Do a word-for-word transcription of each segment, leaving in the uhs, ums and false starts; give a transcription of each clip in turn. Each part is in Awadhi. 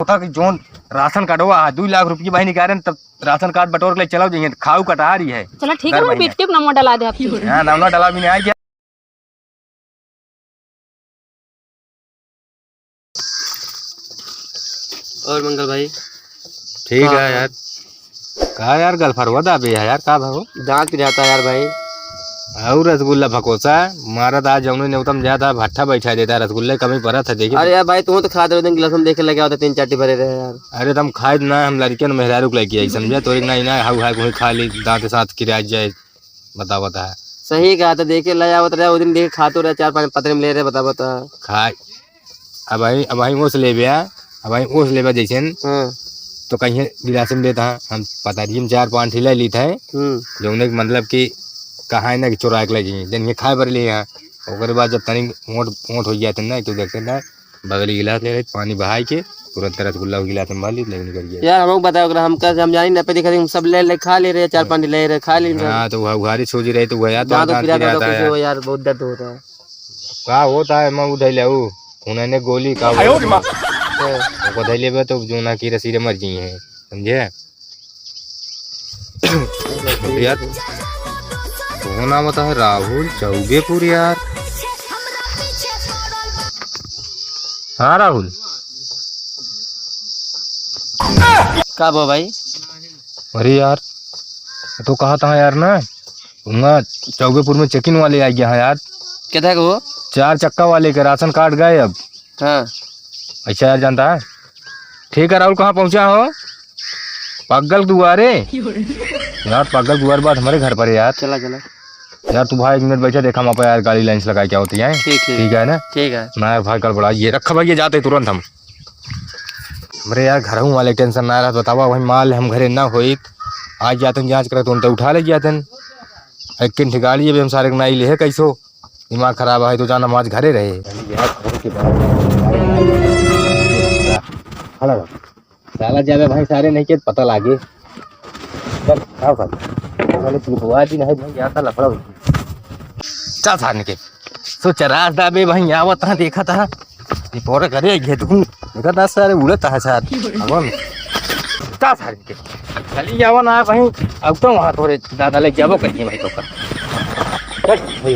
होता कि जौन राशन कार्डवा है, दुइ लाख रुपये भाई निकाले, तब राशन कार्ड बटोर के ले चलाओ जाइए, खाऊ कटहा रही है। चला ठीक है, घर वो महीने। पीट के नमवा डला दे आपकी। हाँ, नमवा डला भी नहीं आया। और मंगल भाई? ठीक का है यार। का यार, गलफरवा दाबे है यार, का भाव? दांत पिराता यार भाई। और रसगुल्ला भकोसा मारत आज जौने नेवतम जाता, भट्ठा बैठा देता, रसगुल्ले कमी परत है, देखिए। अरे यार भाई, तू तो खात रहे दिन गिलास में देखे लगे होता, तीन चाटी भरे रहे यार। अरे तुम खाए ना, हम लड़कियन मेहरारू को लेके आई, समझे? तोरे ना, ना, हाउ हाय कोई खा ली, दांत साथ किराया जाए। बतावत है। सही कहा, तो देखे ले आवत रहे, वो दिन देखे खातो रहे, चार पाँच पतरे में ले रहे, बतावत है। खाए। अब भाई, अब भाई ओस लेबे, अब भाई ओस लेबे जैसे न, हाँ। तो कहीं गिलास में देता है, हम पता नहीं, हम चार पाँच ठे ले लीत है, हम्म। जो उन्हें मतलब कि कहा है ना कि चुरा के ले जाइए, जन ये खाए बर लिए हैं। ओकरे बाद जब तनी मोट, मोट हो गया था ना, तो देखते ना, बगली गिलास ले रहे, पानी बहाई के तुरंत रसगुल्ला गिलास में भर ली, लेके निकल गया। यार, हमको बताओ, अगर हमका, हम जानी ना पे दिखा, हम सब ले, ले खा ले रहे, चार पाँच ले रहे, खा ले रहे। हाँ, तो वह उघारी सूझ रही, तो वह यार दांत बहुत पिरात है, आता है कैसे यार। हो यार, बहुत दर्द होता है। का होता है, मैं उधर ले आऊ, उन्होंने गोली का आयो रे माँ। हाँ। ओको धइले बा, तो जोना की रसीरे मर गई हैं, समझे? यार, कौन आवता है? राहुल चौबेपुर यार। हाँ राहुल। का बा भाई? अरे यार, तो कहा था यार ना, वहाँ चौबेपुर में चेकिंग वाले आ गया है यार। क्या था वो? चार चक्का वाले के राशन कार्ड गायब। हाँ। ऐसा यार जानता है? ठीक है राहुल, कहाँ पहुँचा हो? पग्गल दुआरे। यार पग्गल दुआर बात हमारे घर पर है यार। चला, चला। यार तू भाई एक मिनट बैठा, देखा हम आप यार गाड़ी लाइन से लगा के होती है। ठीक, ठीक। ठीक है ना? ठीक है। ना यार भाई गड़बड़ा, ये रखा भाई, ये जाते तुरंत हम। हमरे यार घरहू वाले टेंशन ना रहत, बतावा भाई माल हम घरे ना होइत। आज जातन जाँच करत, उन तो उठा ले जातन। एक किन गाड़ी अभी हम सारे के ना ले है कैसो। दिमाग खराब है तो जाना, हम आज घरे रहे। हला साला जावे भाई, सारे नहीं के पता लागे। चल, आओ साले। साले बुधवार दिन है भाई, यहाँ का लफड़ा होती। चल सारे के। सो चरास दाबे भाई, आवत है, देखा था। ये पूरे घरे आई है तू। देखा था सारे उड़त है साथ। अब हम चल सारे के। चली जावा ना भाई। अब तो वहाँ थोड़े दादा ले जाबो करिए भाई तो का। चल भाई।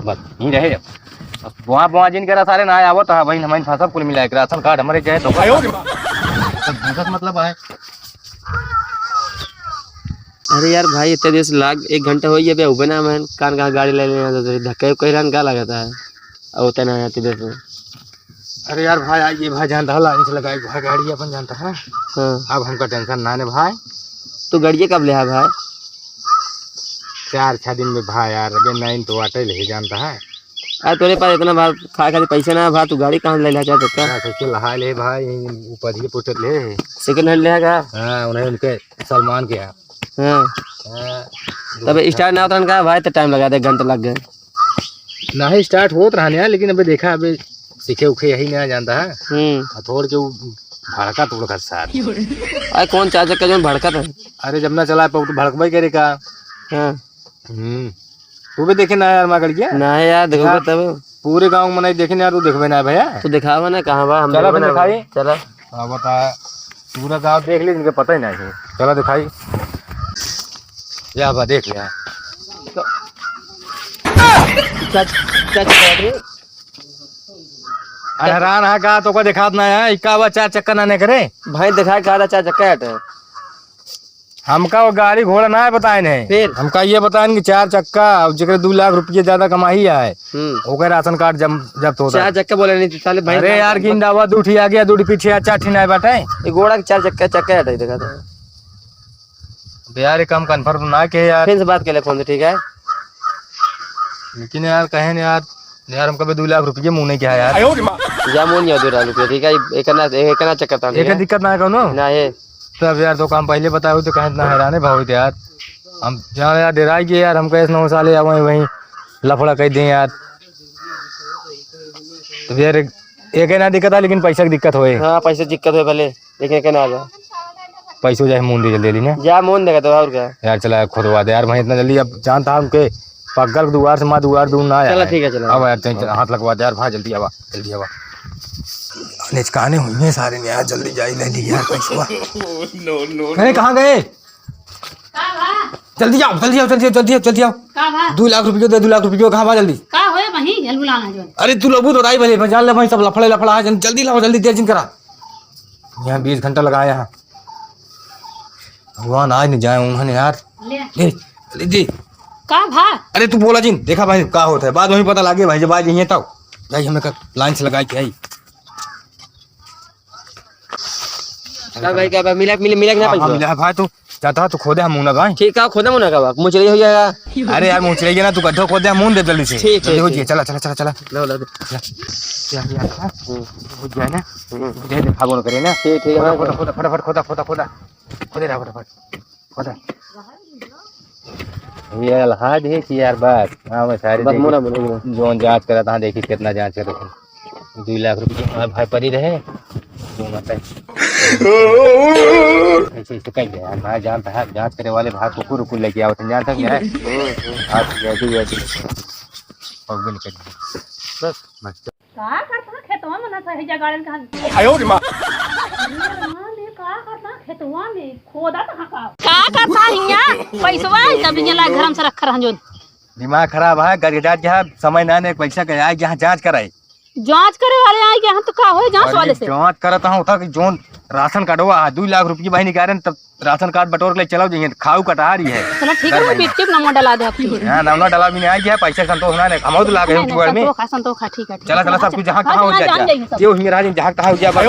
बस, यहीं रहे। अब बुआ, बुआ जिन करा सारे ना आवत है भाई, हमारे फंसा कुल मिला के राशन कार्ड हमारे जाए तो आयो रे माँ। तो भूसा से मतलब है। अरे यार भाई, इतने देर से लाग, एक घंटा हो गया बे, उबे ना मैं कान कहाँ गाड़ी ले लेना था, धक्के कह रहा का लगा था, अब उतना है इतने देर से। अरे यार भाई, आइए भाई, जानता है, लाइन से लगाई भाई, गाड़ी अपन जानता है। हाँ। अब हमका टेंशन ना ने भाई। तू गाड़िया कब ले आ भाई? चार छह दिन में भाई यार, अबे नाइन तो वाटे ले जानता है। अरे तोरे पास इतना भाई खाए खातिर पैसा ना है भाई, तू गाड़ी कहाँ ले ले चाहता है? यार, कैसे लहा ले भाई, ऊपर ही पूछत ले। सेकंड हैंड ले का? हाँ, उन्हें उनके सलमान के यहाँ। हाँ। हाँ, तब दो स्टार्ट ना उतरन का भाई, तो टाइम लगा दे, घंटा लग गए। नाही, स्टार्ट होत रहने यार, लेकिन अबे देखा, अबे सीखे उखे यही नया जानता है। हम्म। आ थोड़ के उ भड़का तोड़ कर साथ। अरे कौन चार चक्का जो भड़का था? अरे जब ना चला पाऊ तो भड़कबे करे का। हाँ। हम्म। तू भी देखे ना यार, माँ गड़िया? ना है यार, देखो यार, तब। पूरे गाँव में नहीं देखे ना यार, तू देखबे ना भैया। तू दिखावा ना, कहाँ बा, हम चला देखबे फिर ना। दिखाई। चला। हाँ, बता, पूरा गाँव देख ली, इनके पता ही नहीं है। चला दिखाई। या बा, देख लिया। तो, क्या, क्या चक्का है? अरे हैरान है का, तो को दिखात ना है, इक्का बा चार चक्का ना ने करे। भाई दिखाए का था चार चक्का है तो। हमका वो गाड़ी घोड़ा ना है बताए नहीं। फिर? हमका ये बताए कि चार चक्का, अब जेकरे दो लाख रुपये ज्यादा कमाई है, हम्म। ओकर राशन कार्ड जम-, जब्त होता है। चार चक्का बोले नहीं, साले भाई अरे ना यार, गिन डावा, दू ठी आ गया, दू ठी पीछे आ, चार ठी ना बाटे। ये घोड़ा के चार चक्का, चक्का हटाई देखा था। अब यार, ये काम कन्फर्म ना के यार। फिर से बात कर ले फोन से, ठीक है? लेकिन यार, कहे न यार, यार, हम कभी दो लाख रुपये मुँह नहीं किया यार। या मुँह नहीं दो लाख रुपये, ठीक है? एक ना, एक ना चक्कर था, ठीक एक है? दिक्कत ना है कौनो? ना है। तब यार, तो काम पहले बताओ तो कहे इतना हैरान है भाव यार। हम जान यार, डरा गए यार, हम कहे नौ साल या वहीं, वहीं लफड़ा कर दें यार। तो यार, एक, एक है ना दिक्कत है, लेकिन पैसा की दिक्कत होए। हाँ, पैसे दिक्कत है भले। देखे के ना आवा। पैसो जाए मुंह दे जल्दी जल्दी ना। जा मुंह देखे तो और क्या। यार चला खुदवा दे यार भाई, इतना जल्दी अब जानता हम के पगल के दुआर से माँ दुआर दूर ना आया चला है। ठीक है, चला। अब यार चल, चल, हाथ लगवा दे यार भाई, जल्दी आवा, जल्दी आवा। निचकाने हुई हैं सारे ने यार, जल्दी जाई ले ली यार पैसवा। No, no, अरे, no। कहाँ गए? का भा? जल्दी जाओ, जल्दी आओ, जल्दी आओ, जल्दी आओ, जल्दी आओ। का भा? दो लाख रुपये दे, दो लाख रुपये, कहाँ भा जल्दी? का होए वहीं, हेलू लाना जो। अरे, तू लगू तो राई भले, जान ले भाई, सब लफड़े लफड़ा है, जल्दी, जल्दी लाओ, जल्दी देर जिन करा। यहाँ बीस घंटा लगाया है। भगवान आज नहीं जाए उन्होंने यार। ले। दे, जल्दी दे। का भा? अरे, तू बोला जिन, देखा भाई, का होता है, बाद में ही पता लागे भाई, जब आज यहीं तो भाई हमें का लाइन से लगा के आई। का भाई, का भाई, मिला, मिला, मिला कि ना हाँ, हाँ, पैसा? मिला है भाई, तू जाता है, तू खोदे हम मुना भाई। ठीक है, खोदे मुना का बा, मुझे हो जाएगा। अरे यार, मुझे ना, तू गड्ढा खोदे हम मुन दे जल्दी से। ठीक, जल्दी ठीक, हो ठीक। जाए, चला, चला, चला, चला। लो, लो, दे। चला, चला, चला, चला। हम्म। हो जाए ना, हम्म। हो जाए, देखा कौन करे ना। ठीक, ठीक है, खोदा, हाँ। खोदा, खोदा, फटाफट खोदा, खोदा, खोदा। खोदे रहा फटाफट, खोदा। ये अलहाद है कि यार बात, हाँ, मैं सारे बस देखी। मुना, मुना, मुना। जोन जांच करत, हाँ, देखी कितना जांच करत है। दो लाख रुपये हमारे भाई परी रहे, तो मतलब ऐसे, ऐसे कह गया यार, भाई जानता है, जांच करे वाले भाई कुकुर उकुर लेके आवत हैं, जानता क्या है? आप जैसे, जैसे पगुन कर बस, बस। का करता खेतवा में ना सही जगाड़न का? आयो रे माँ। अरे माँ, मैं का करता खेतवा में? खोदा कहाँ का? का करता हियाँ? पैसवा है, जब ये ला घर में से रख रहा जो। दिमाग खराब है, घर के जात के है, समय ना ने पैसा के आए, यहाँ जांच कराए। जांच करे वाले आए के यहाँ तो का होए जांच अरे वाले से? जांच करत हूँ, उठा कि जोन राशन कार्डवा है, दो लाख रुपये बहिनी कारण तब राशन कार्ड बटोर के ले चलाओ जाइए, खाऊ कटहारी है। चलो ठीक है, घर वो में। बिट्टी के नंबर डला दे आपकी। हाँ, नंबर डला भी नहीं आया, पैसा संतोष होना नहीं, हम तो लागे नहीं, हो नहीं, चुका में। संतोष है, संतोष है, ठीक है, ठीक चला, है। चला, सब अच्छा, कुछ जहाँ हाँ, कहाँ हो हाँ, जाए, जान जाए। जाइए सब। ये हुई मेरा जहाँ कहाँ हो जाए, भाई।